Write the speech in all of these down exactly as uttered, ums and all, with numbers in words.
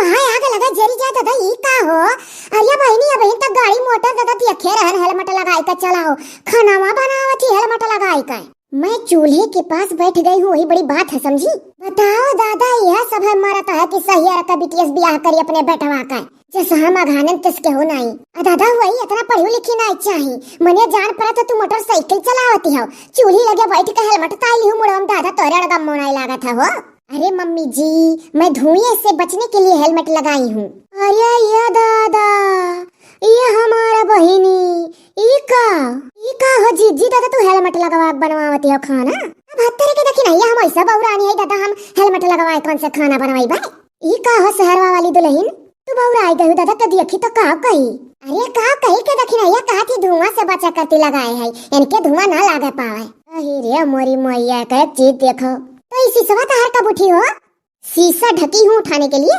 हाय, आग लगा जरी जा दादा, ई का हो? अरे बहिनी, अबहिन तक गाड़ी मोटर दादा देखे रहन helmet लगाई के चलाओ, खानावा बनावत ही helmet लगाई के। मैं चूल्हे के पास बैठ गई हूँ, वही बड़ी बात है, समझी? बताओ दादा, यह सब है मरत है कि सहियर का बिटिया से बियाह करी अपने बेटवा का, जैसे हम अघानन तिस के हो नाई। आ दादा, वही इतना पढ़ी लिखी नाई चाही, मने जान पड़ा तो तू मोटरसाइकिल चलावती हो, चूल्ही लगे बैठ के helmet ताई लिहू मुड़वा में दादा, तोरे अड़गम मोनाई लागत है हो। अरे मम्मी जी, मैं धुएं से बचने के लिए helmet लगाई हूँ। अरे ये दादा, ये हमारा बहिनी, ई का, ई का हो जिज्जी दादा, तू helmet लगवा के बनवावती हो खाना? अब हत्तरे के देखी नहीं, हम ऐसा बौरानी है दादा, हम helmet लगवाए कौन से खाना बनवाई बा? ई का हो सहरवा वाली दुलहिन, तू बौराई गई दादा, तो देखी तो का कही? अरे का कही के देखी नहीं, ये कहा थी धुआं से बचा करती लगाए है, इनके धुआं ना लागे पावे। अरे रे मोरी मैया, का एक चीज देखो, तो ई शीशवा तहार कब उठी हो? शीशा ढकी हूँ उठाने के लिए।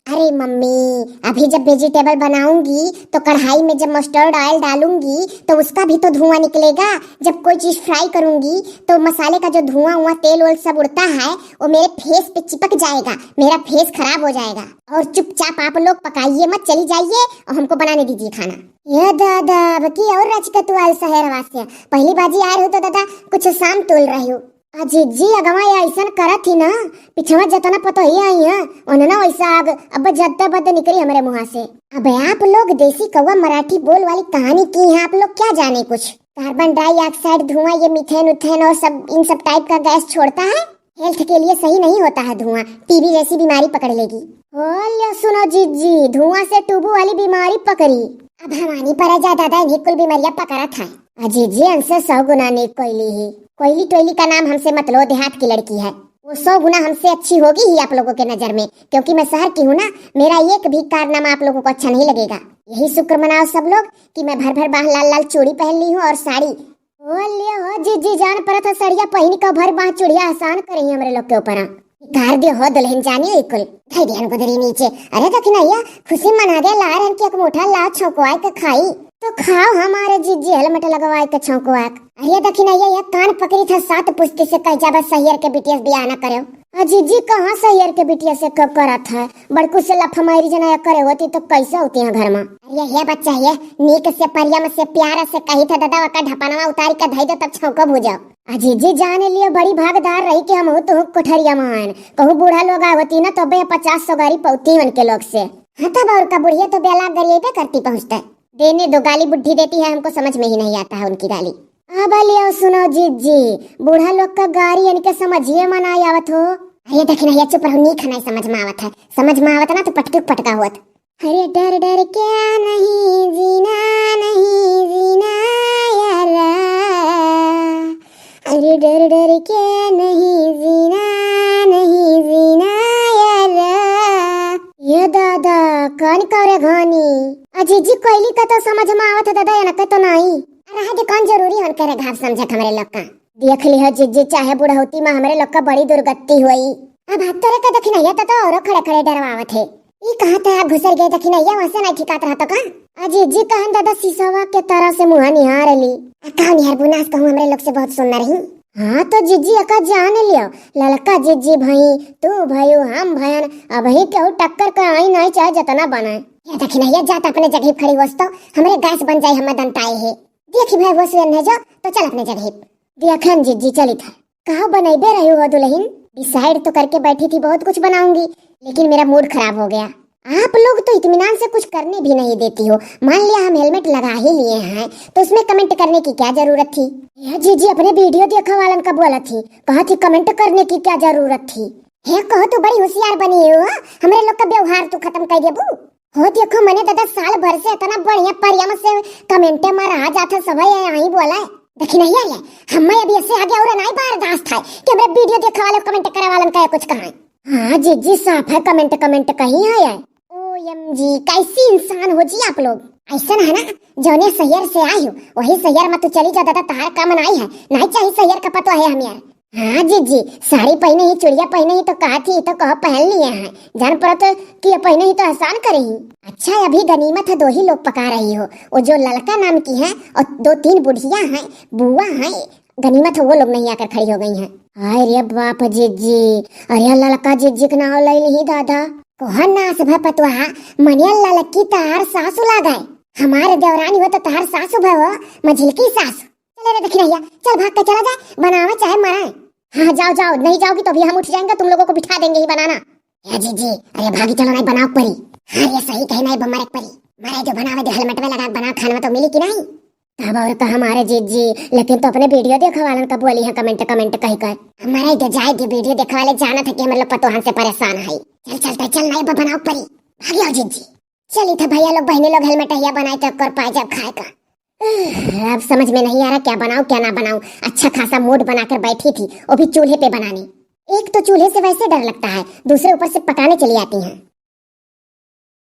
अरे मम्मी, अभी जब vegetable बनाऊंगी तो कढ़ाई में जब mustard oil डालूंगी तो उसका भी तो धुआं निकलेगा। जब कोई चीज fry करूंगी तो मसाले का जो धुआं हुआ, तेल वेल सब उड़ता है, वो मेरे face पे चिपक जाएगा, मेरा face खराब हो जाएगा। और चुपचाप आप लोग पकाइए मत, चली जाइए और हमको बनाने दीजिए खाना। ये दादा, अब की और रच के तू आयल शहर वास्ते। पहली बाजी आयल हो तो दादा कुछ साम तोल रही हो। आ जिज्जी अगवा ये ऐसन करत ही ना, पिछवा जतना पतोही आई है, उन्हें ना वैसा आग, अब जद्दा बद निकली हमरे मुहा से। अब आप लोग देसी कौवा मराठी बोल वाली कहानी की हैं, आप लोग क्या जाने कुछ। Carbon dioxide धुआं, ये methane उथेन और सब, इन सब type का gas छोड़ता है, health के लिए सही नहीं होता है धुआं, टीबी जैसी बीमारी पकड़ लेगी। ओ ले सुनो जिज्जी, धुआं से टूबू वाली बीमारी पकड़ी। अब हमारी पर जा दादा, इन्हीं कुल बीमारियां पकड़त है। अजी जी, हमसे सौ गुना नेक कोयली ही। कोयली टोयली का नाम हमसे मत लो, देहात की लड़की है। वो सौ गुना हमसे अच्छी होगी ही आप लोगों के नजर में, क्योंकि मैं शहर की हूँ ना। मेरा एक भी कारनामा आप लोगों को अच्छा नहीं लगेगा। यही शुक्र मनाओ सब लोग कि मैं भर भर बाह लाल लाल चूड़ी पहन ली हूँ और साड़ी। ओ ले हो जिज्जी, जान परत है सड़िया पहिन के भर बाह चूड़िया आसान करी हमरे लोग के ऊपर। कार दे हो दुलहिन जानी, ई कुल धई दिहन गुदरी नीचे। अरे दखिनैया, खुशी मना दे, ला रहन की एक मुठा ला छौंकवाई के खाई। तो खाओ हमारे जिज्जी helmet लगवाई के छौंकवा के। अरे दखिनैया, ये कान पकड़ी था सात पुस्ती से कह जाबा सहियर के बिटिया से बियाह ना करेउ। आ जिज्जी कहाँ सहियर के बिटिया से क-, करत है? बड़कू से लफमारी जना करे होती तो कैसे होती है घर में? अरे ये बच्चा, ये नीक से परियम से प्यार से कही था दादा, ओकर ढपनवा उतारी के धई दो तब छौंको भूजो। आ जिज्जी जाने लियो, बड़ी भागदार रही कि हम हो तो कोठरिया मान। कहूँ बूढ़ा लोग आवती ना, तो बे पचास सौ गारी पौती उनके लोग से। हाँ, तब और का, बुढ़िया तो बेला गरिए पे करती पहुँचते। देने दो, गाली बुद्धि देती है, हमको समझ में ही नहीं आता है उनकी गाली। अब लियो सुनो जिज्जी, बूढ़ा लोग का गारी इनके समझिए में ना आवत हो। अरे दखिनैया, चुप रहो, नीक नहीं समझ में आवत है। समझ में आवत ना तो पटके पटका होत। अरे डर डर के नहीं जीना, नहीं जीना यारा। अरे डर डर के नहीं जीना, नहीं जीना यारा। ये दादा, कान करे घानी। आ जिज्जी कोयली का तो समझ में आवत है दादा, इनके तो नहीं। अरे हद, कौन जरूरी हन करे घाव समझत हमरे लोग का। देख लिहो जिज्जी, चाहे बुढ़ौती में हमरे लोग का बड़ी दुर्गति होई। अब हाथ तोरे का दखिनैया तो, तो औरो खड़े खड़े डरवावत है। ई कहाँ तक घुसर गए दखिनैया, वहाँ से नहीं ठिकात रहतो का? आ जिज्जी कहन दादा शीशवा के तरह से मुँह निहार ली। आ का निहार बुनास कहूँ हमरे लोग से बहुत सुंदर ही। हाँ तो जिज्जी अका जान लियो, ललका जिज्जी भई, तू भयू, हम भयन, अबही केहू टक्कर का आई नहीं चाहे जतना बनाए। ये दखिनैया जात अपने जगह खड़ी होस तो हमरे गैस बन जाए, हम दंताए है। देखी भाई वो सुन है जो, तो चल अपने जगह। देखन जिज्जी चली था। कहो बनैबे रही हो दुलहिन? Decide तो करके बैठी थी बहुत कुछ बनाऊंगी, लेकिन मेरा mood खराब हो गया। आप लोग तो इत्मीनान से कुछ करने भी नहीं देती हो। मान लिया हम helmet लगा ही लिए हैं, तो उसमें comment करने की क्या जरूरत थी? यह जिज्जी अपने video देखा वालन का बोला थी, कहा थी comment करने की क्या जरूरत थी? हे कहो तू बड़ी होशियार बनी हो, हमरे लोग का व्यवहार तू खत्म कर देबू। हो देखो, मने दादा साल भर से इतना बढ़िया परियम से comment में रहा जात है, सब यही बोला है। दखिनैया रे, हमें अभी इससे आगे और नहीं बर्दाश्त है कि हमरे video देखा वाले comment करे वालन का कुछ कहा है। हाँ जिज्जी, साफ है comment, comment कहीं है ये। O M G, कैसी इंसान हो जी आप लोग। ऐसा है ना, जौने सहियर से आई हो, वही सहियर में तू चली जा दादा, तहार काम नहीं है, नहीं चाहिए सहियर का पतो है हम यार। हाँ जिज्जी, साड़ी पहने ही, चुड़िया पहने ही तो कहा थी, तो कहो पहन लिए हैं। जान पड़त कि ये पहने ही तो एहसान करे ही। अच्छा, अभी गनीमत है दो ही लोग पका रही हो, वो जो ललका नाम की है और दो तीन बुढ़िया हैं, बुआ हैं, गनीमत है वो लोग नहीं आकर खड़ी हो गई हैं। हाय रे बाप जिज्जी, अरे ललका जिज्जी के नाव ले ली दादा। कोहन नास भय पतोहा, मनियल ललकी तहार सासु लागे। हमारे देवरानी हो तो तहार सासु भय हो, मझिलकी सासु। चले रे दखिनहिया, चल भाग के चला जाए, बनावे चाहे मराए। हाँ जाओ जाओ, नहीं जाओगी तो अभी हम उठ जाएंगे, तुम लोगों को बिठा देंगे ही बनाना। ए जीजी, अरे भागी चलो, नहीं बनावे परी। हाँ रे सही कहे, नहीं मरे परी। मरे जो बनावे दे, हेलमेट में लगा के बनावे, खाना में तो मिली कि नहीं? तब और का हमारे जीजी, लेकिन तो अपने वीडियो देखवालन का बोली है कमेंट कमेंट कही कर। हमारे दे जाए दे, वीडियो देखवाले, जानत है कि हम लोग पतोहन से परेशान है। चल चलते चल, नहीं बनावे परी, भागी आओ जीजी। चली था भैया लोग बहनी लोग हेलमेट हिया बनाए तो कर पाए जब खाए का। अब समझ में नहीं आ रहा क्या बनाऊं क्या ना बनाऊं। अच्छा खासा मूड बनाकर बैठी थी, वो भी चूल्हे पे बनाने। एक तो चूल्हे से वैसे डर लगता है, दूसरे ऊपर से पकाने चली आती हैं।